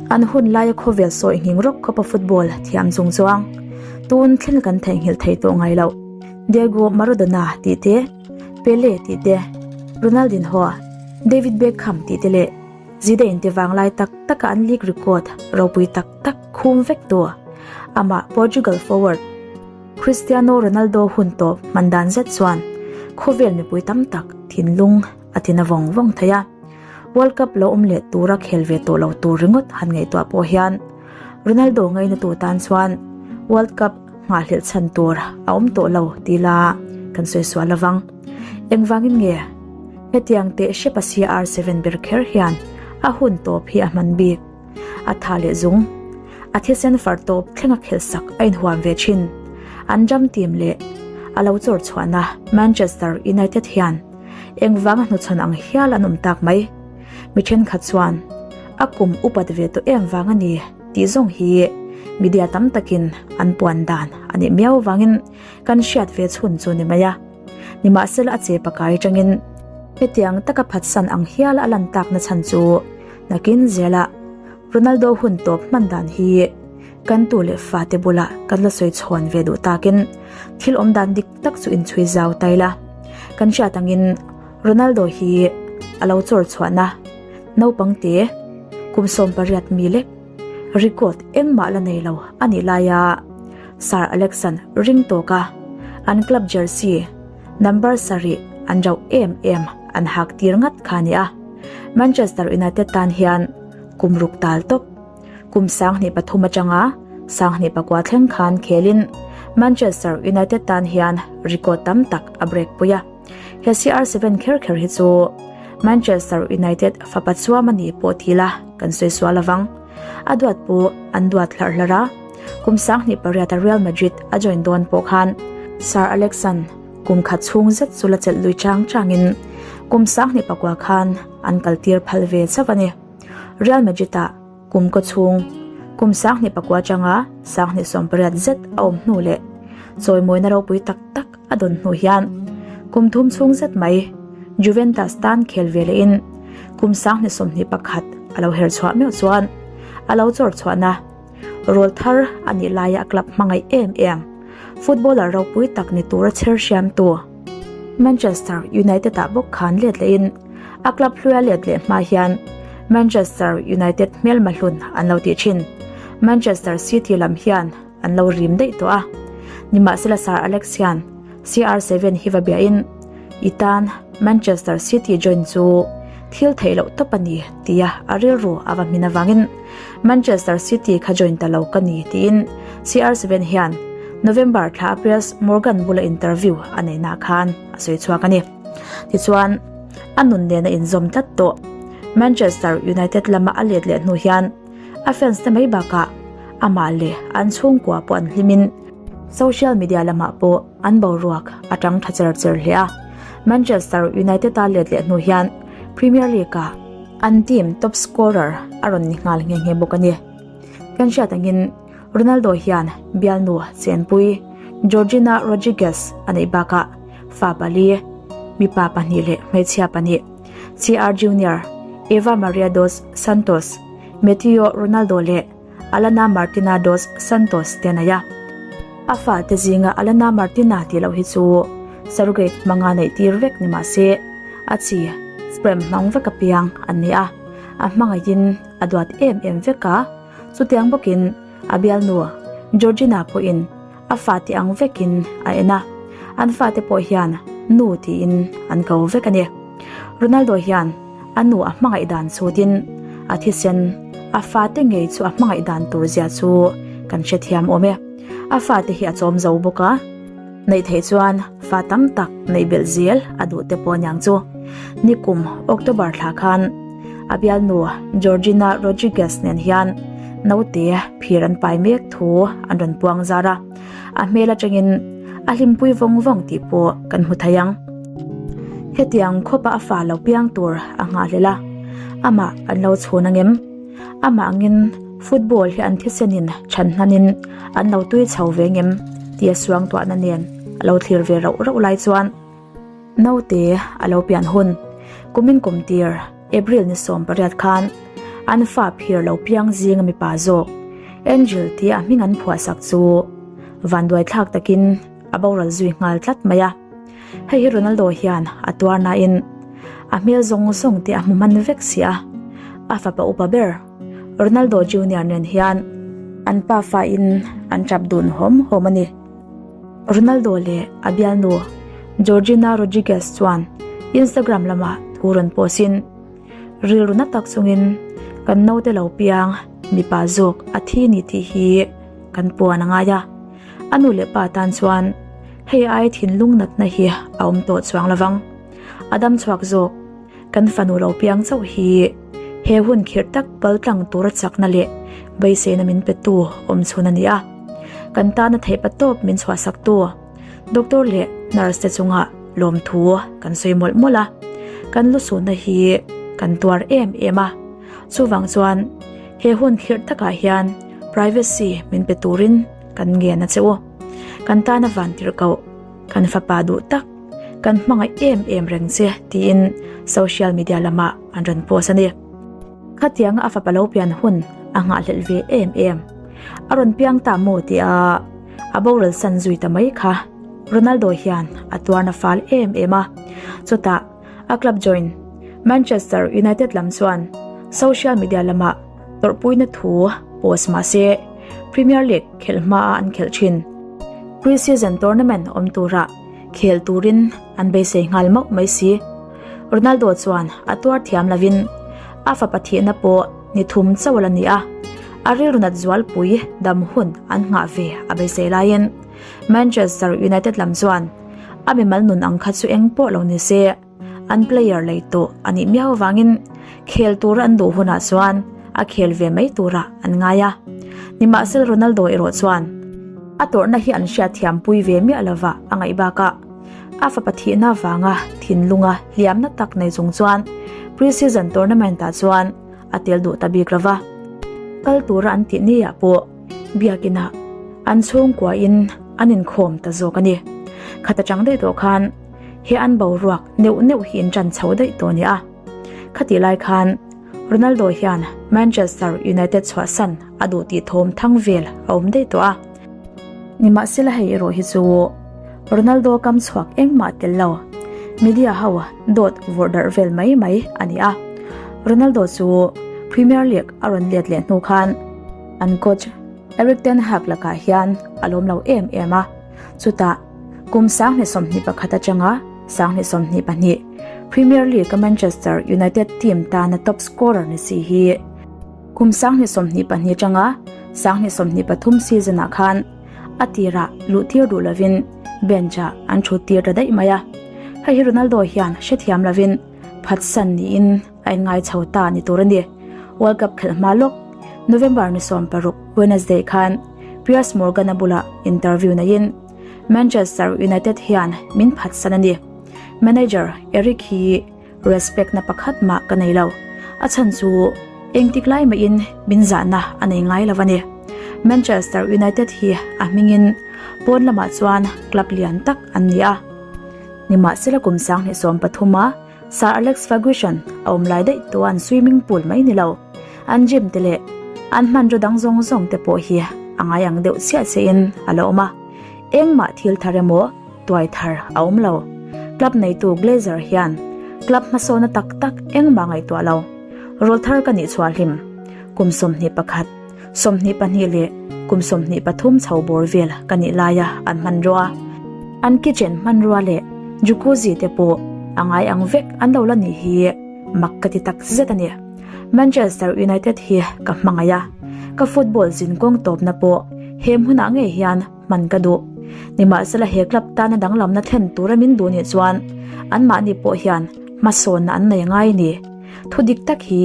An hun laia khawvel sawi nghing rawk khawpa football thiam chung chuang tun thleng kan theihnghilh thei tawh ngai loh. Diego Maradona tih te, Pele tih te, Ronaldinho, David Beckham tih te leh Zidane te vanglai tak taka an league record ropui tak tak khum vek tu amah Portugal forward Cristiano Ronaldo hun tawp hman dan zet chuan khawvel mipui tam tak thinlung a tina vawng vawng thei a. World Cup lo awm leh tura khel ve tawh lo tur ringawt han ngaihtuah pawh hian Ronaldo ngaina tu tan chuan World Cup nghahhlelh chhan tur a awm tawh lo ti la kan sawi sual lovang. Engvangin nge hetiang teh hrepa CR7 ber kher hian a hun tawp hi a hman bik? A tha leh zung. A thisen far tawp thlenga khelhsak a inhuam ve thin. An ram team leh a lo chawr chhuahna Manchester United hian engvanga hnuchhawn ang hial an awm tak mai. Mi thenkhat chuan a kum upat ve tawh em vang a ni tih zawng hi media tam takin an puan dan a nih miau vangin kan hriat ve chhun chu ni mai a. Nimahsela a che pakai atangin hetiang taka phatsan ang hial a lan takna chhan chu nakin zela Ronaldo hun tawp hman dan hi kan tu leh fate bulah kan la sawi chhawn ve duh takin thil awm dan dik tak chu inchhui zau tai la. Kan hriat angin Ronaldo hi a lo chawr chhuahna naupang te kum 18 mi lek record engmah la nei lo a nih laia Sir Alexan ring tawka an club jersey number sarih an rauh em em an hak tir ngat kha a ni a. Manchester United tan hian kum ruk tal tawp Kum 2003 atanga 2009 thleng khan khelin Manchester United tan hian record tam tak a break pui a. He CR7 kher kher hi chu Manchester United fapa chuam a ni pawh ti la kan sawi sual avang. A duat pawh an duat hlarh hlarh a. Kum 2008 a Real Madrid a join dawn pawh khan Sir Alexan kum khat chhung zet chu la chelh lui chang changin kum 2009 khan an kaltir phal ve chauh a ni. Real Madrid ah kum kaw chhung kum 2009 atanga 2018 zet a awm hnu leh chawimawina ropui tak tak a dawn hnu hian kum thum chhung zet mai Juventus tan khel ve lehin kum 2021 a lo her chhuah meuh chuan a lo chawr chhuahna rawl thar a nih laia a club hmangaih em em footballer ropui tak ni tura chher hriamtu Manchester United ah bawk khan let lehin A club hluia let leh hma hian Manchester United hmelma hlun an lo tih thin. Manchester City lam hian an lo rim daih tawh a. Nimahsela Sir Alex hian CR7 hi va biahin i tan Manchester City join chu thil theih loh tawp a ni tia a rilru a va hmin avangin Manchester City kha join ta lo ka ni tiin CR7 hian November thla a Piers Morgan bula interview a neihna khan a sawi chhuak a ni. Tichuan, a nun nen a inzawm tlat tawh. Manchester United lama a let leh hnu hian a fans te mai bakah amah leh an chhungkua pawh an hlimin social media lamah pawh an boruak a tang tha cher cher hle a. Manchester United a let leh hnu hian Premier League-ah an team top scorer a rawn ni nghal nghe nghe bawk a ni. Kan hriat angin Ronaldo hian bialnu chenpui Georgina Rodriguez a neih bakah fa pali, mipa pahnih leh hmeichhia pahnih, CR Junior, Eva Maria dos Santos, Mateo Ronaldo leh Alana Martina dos Santos te a nei a. A fate zinga Alana Martina tih loh hi chu surrogate hmanga neih tir vek ni mah se, a chi sperm hmang vek apiang an ni a, a hmangaihin a duat em em vek a. Chutiang bawkin a bialnu Georgina pawhin a fate ang vekin a en a, an fate pawh hian nu tiin an ko vek a ni. Ronaldo hian a nu a hmangaih dan chutin a thisen a fate ngei chu a hmangaih dan tur zia chu kan hrethiam awm e. A fate hi a chawm zo bawk a, neih theih chuan fa tam tak neih belh zel a duh te pawh aniang chu. Nikum October thla khan a bialnu Georgina Rodriguez nen hian naute phir an pai mek thu an rawn puang zar a, a hmel atangin a hlimpui vawng vawng tih pawh kan hmu thei ang. Hetiang khawpa a fa lo piang tur a nghahhlelh a, amah an lo chhun angem? Amah angin football hi an thisenin chhan hnanin an lo tui chho ve ngem tia suangtuahna nen a lo thlir ve rauh rauh lai chuan naute a lo pian hun kumin kum tir April ni 18 khan. An fa phir lo piang zinga mipa zawk Angel tia a hming an phuahsak chu vanduai thlak takin a boral zui nghal tlat mai a. Hei hi Ronaldo hian a tuar nain a hmel zawng zawng te a hmu hman vek si a, a fapa upa ber Ronaldo Junior nen hian an pafa in an tap dun hawm hawm a ni. Ronaldo leh a bialnu Georgina Rodriguez chuan Instagram lamah thu rawn post in, Rilru na tak chungin kan naute lo piang mipa zawk a thi ni tih hi kan puan a ngai a, a nu leh pa tan chuan hei ai thinlung natna hi a awm tawh chuang lovang. A dam chhuak zawk kan fanu lo piang chauh hi he hun khirh tak pal tlang tura chakna leh beiseina min petu awm chhun a ni a, kan tana theihpa tawp min chhuahsaktu. Doctor leh nurse te chunga lawmthu kan sawi mawlh mawlh a, kan lusunna hi kan tuar em em a, chuvang chuan he hun khirh takah hian privacy min pe turin kan ngen a che u. Kan tana van tirh koh, kan fapa duh tak, kan hmangaih em em reng che tiin social media lamah an rawn post a ni. Khatianga a fapa lo pian hun a nghahhlelh ve em em. A rawn piang ta maw tia a boral san zui ta mai kha Ronaldo hian a tuarna fal em em a. Chutah a club join Manchester United lam chuan social media lamah tawrhpuina thu post mah se Premier League khelh hmaa an khelh thin pre-season tournament awm tura khel turin an beisei nghal mauh mai si. Ronaldo chuan a tuar thiam lovin a fapa thihna pawh ni thum chauh a la ni a, a rilru nat zualpui dam hun an nghah ve a beisei laiin Manchester United lam chuan a mimal nun ang kha chu eng pawh lo ni se an player lei tawh a nih miau avangin khel tura an duh hunah chuan a khel ve mai turah an ngai a. Nimahsela Ronaldo erawh chuan a tawrhna hi an hriatthiampui ve miah lova a ngaih bakah a fapa thihna avanga thinlunga hliamna tak nei chung chuan pre-season tournament-ah chuan a tel duh ta bik lova. Kal tura an tih niah pawh biakinah an chhungkuain an inkhawm ta zawk a ni. Khat atang daih tawh khan he an boruak neuh neuh hi intan chho daih tawh a ni a. Khatih lai khan Ronaldo hian Manchester United chhuahsan a duh tih thawm thang vel a awm daih tawh a. Nimahsela hei erawh hi chu Ronaldo kam chhuak engmah tel lo, media ho dawt vawrh darh vel mai mai a ni a. Ronaldo chu Premier League a rawn let leh hnu khan an coach Erik ten Hag lakah hian a lawm lo em em a, chutah kum 2021 atanga 2022 Premier League-a Manchester United team tana top scorer ni si hi Kum 2022 atanga 2023 season-ah khan a tirah luh tir duh lovin bench-ah an thut tir ta daih mai a. Hei hi Ronaldo hian hrethiam lovin phatsan niin a inngai chho ta ni tur a ni. World Cup khelh hma lawk November ni 16 Wednesday khan Piers Morgan-a bulah interview neiin Manchester United hian min phatsan a ni. Manager Erik hi Respect na pakhat mah ka nei lo. A chhan chu engtik lai mahin min zahna a nei ngai lo a ni. Manchester United hi a hmingin pawn lamah chuan club lian tak an ni a. Nimahsela kum 2013 a Sir Alex Ferguson a awm lai daih tawh an swimming pool mai ni lo. An gym te leh an hmanraw dang zawng zawng te pawh hi a ngai ang deuh chiah chiahin a la awm a. Engmah thil thar emaw tuai thar a awm lo. Club neitu Glazer hian club hmasawna tak tak engmah ngaihtuah lo. Rawl thar ka nih chhuah hlim. Kum 21, 22 leh kum 23 chho bawr vel ka nih laia an hmanrua. An kitchen hmanrua leh jacuzzi te pawh a ngai ang vek an lo la nih hi mak ka ti tak zet a ni. Manchester United hi ka hmangaih a, ka football zinkawng tawpna pawh he hmunah ngei hian hman ka duh. Nimahsela he club tana danglamna thlen tura min duh nih chuan anmahni pawh hian hmasawnna an nei ngai ni. Thu dik tak hi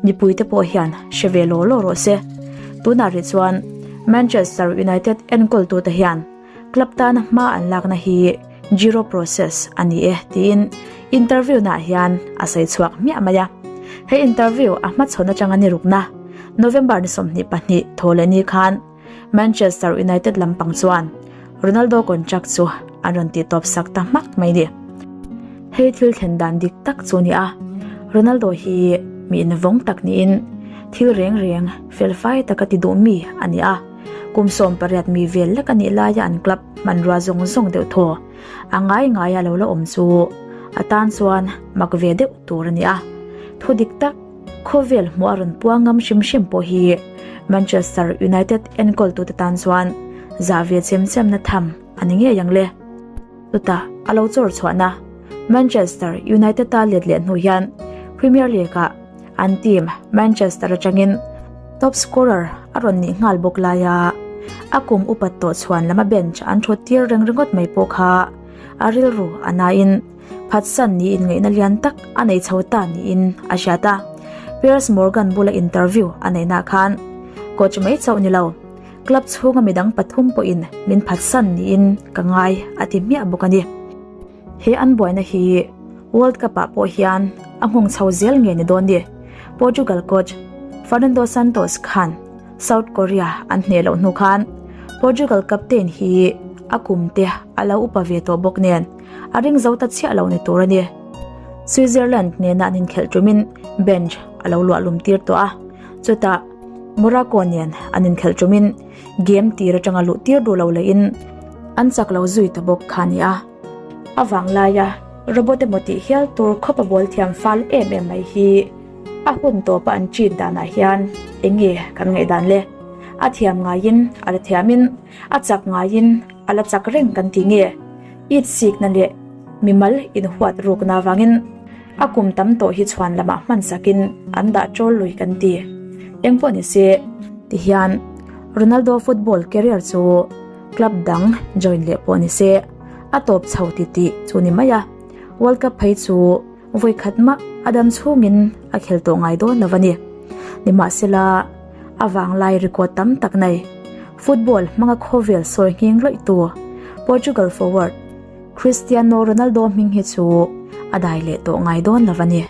mipuite pawh hian hre ve law law rawh se. Tunah rih chuan Manchester United enkawltute hian club tana hma an lakna hi zero process a ni e tiin interview naah hian a sawi chhuak hmiah mai a. He interview a hmachhawn atanga ni rukna November ni 22 thaw leh ni khan Manchester United lampang chuan Ronaldo contract chu an rawn tih tawp sak ta hmak mai ni. Hei thil thlen dan dik tak chu ni a, Ronaldo hi mi invawng tak niin. Thil reng reng fel fai taka ti duh mi a ni a, kum 18 mi vel lek a nih laia an club hmanrua zawng zawng deuh thaw a ngai ngaia lo la awm chu a tan chuan mak ve deuh tur a ni a. Thu dik tak khawvel hmuh a rawn puang ngam hrim hrim pawh hi Manchester United enkawltute tan chuan zah ve chem chemna tham a ni ngei ang le. Chutah a lo chawr chhuahna Manchester United-a let leh hnu hian Premier League-ah an team Manchester atangin top scorer a rawn nih nghal bawk laia a kum upat tawh chhuan lama bench an thut tir reng ringawt mai pawh kha a rilru a nain phatsan niin ngaihna lian tak a nei chho ta niin a hriat a. Piers Morgan bula interview a neihna khan coach mai chauh ni lo club chhunga midang pathum pawhin min phatsan niin ka ngai a ti hmiah bawk a ni. He an buaina hi World Cup ah pawh hian a nghawng chho zel nge ni dawn ni? Portugal coach Fernando Santos khan South Korea an hneh loh hnu khan Portugal captain hi a kum te a lo upa ve tawh bawk nen a ring zo ta chiah lo ni tur a ni. Switzerland nena an inkhelh tumin bench a lo luah lum tir tawh a, chutah Morocco nen an inkhelh tumin game tir atanga luh tir duh lo lehin an chak lo zui ta bawk kha a ni a. A vang laia robot emaw tih hial tur khawp a bawl thiam fal em em mai hi a hun tawpa an treat danah hian eng nge kan ngaihdan le? A thiam ngaiin a la thiamin a chak ngaiin a la chak reng kan ti nge? It sikna leh mimal inhuat rukna avangin a kum tam tawh hi chhuan lamah hman sakin an dah ṭawl lui kan ti. Engpawh ni se tihian Ronaldo football career chu Club dang join leh pawh ni se, a tawp chho ti tih chu ni mai a, World Cup phei chu vawi khat mah a dam chhungin a khel tawh ngai dawn lo a ni. Nimahsela, a vanglai record tam tak nei, football hmanga khawvel sawi nghing lawih tu Portugal forward Cristiano Ronaldo hming hi chu a dai leh tawh ngai dawn lo a ni.